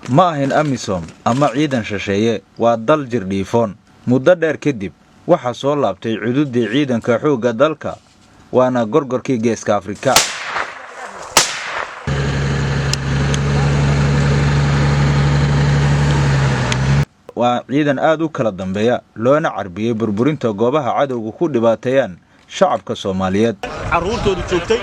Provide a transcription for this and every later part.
Ma ahin AMISOM ama ciidan shisheeye, waa dal jirdhiifoon. Muddo dheer kadib waxaa soo laabtay cududii ciidanka xoogga dalka, waana Gorgorkii Geeska Afrika. Waa ciidan aad u kala dambeeya, loona carbiyey burburinta goobaha cadowga ku dhibaateeyaan shacabka Soomaaliyeed. Carruurtoodu joogtay,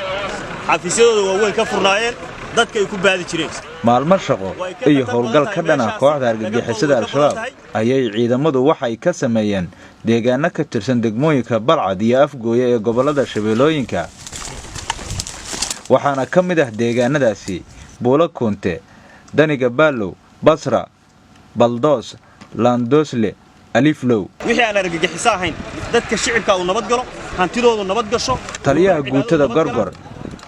xafiisyadooda waaweyn ka furnaayeen, dadka ay ku baadi jireen. Maalmo shaqo iyo howlgal ka dhan ah kooxda argagixisada Al-Shabaab ayay ciidamadu waxay ka sameeyeen deegaano ka tirsan degmooyinka Balcad iyo Afgooye ee gobollada Shabeellooyinka. Waxaana ka mid ah deegaanadaasi Buulo Kuunte, Daniga Baalow, Basra, Baldoos, Laandoosle, Aliflow. Wixii aan argagixiso ahayn, dadka shicibka uu nabad galo, hantidoodu nabad gasho. Taliyaha guutada Gorgor,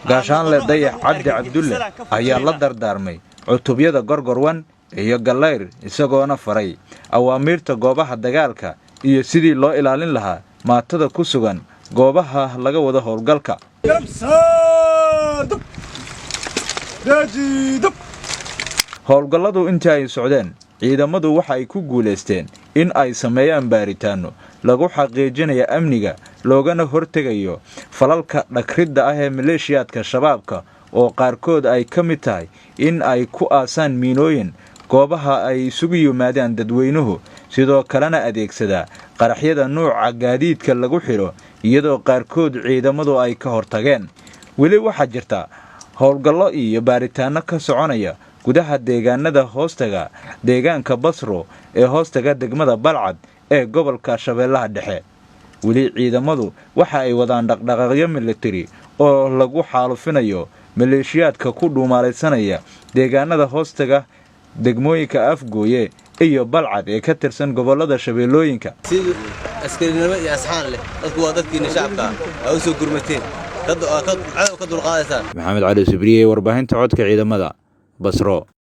Gaashaanle Dayax Cabdi Cabdulle, ayaa la dardaarmay cutubyada Gorgor Wan iyo Gallayr, isagoona faray awaamiirta goobaha dagaalka iyo sidii loo ilaalin lahaa maatada ku sugan goobaha laga wado howlgalka. Howlgalladu intii ay socdeen, ciidamadu waxa ay ku guulaysteen in ay sameeyaan baaritaanno lagu xaqiijinayo amniga, loogana hortegayo falalka dhagridda ah ee maleeshiyaadka Shabaabka, oo qaarkood ay ka mid tahay in ay ku aasaan miinooyin goobaha ay isugu yimaadaan dadweynuhu, sidoo kalena adeegsadaa qaraxyada nuuca gaadiidka lagu xidho, iyadoo qaarkood ciidamadu ay ka hortageen. Weli waxaa jirta howlgallo iyo baaritaanno ka soconaya gudaha deegaanada hoostaga deegaanka Basro ee hoostaga degmada Balcad ee gobolka Shabeellaha Dhexe. Weli ciidamadu waxa ay wadaan dhaqdhaqaaqyo militari oo lagu xaalufinayo maleeshiyaadka ku dhuumaalaysanaya deegaanada hoostaga degmooyinka Afgooye iyo Balcad ee ka tirsan gobollada Shabeellooyinka. Si askarinimo iyo asxaan leh, dadku waa dadkiina shacabka aa u soo gurmateen, cadow ka dulqaadaysaan. Maxamed Cali Sibriye, warbaahinta Codka Ciidamada, Basro.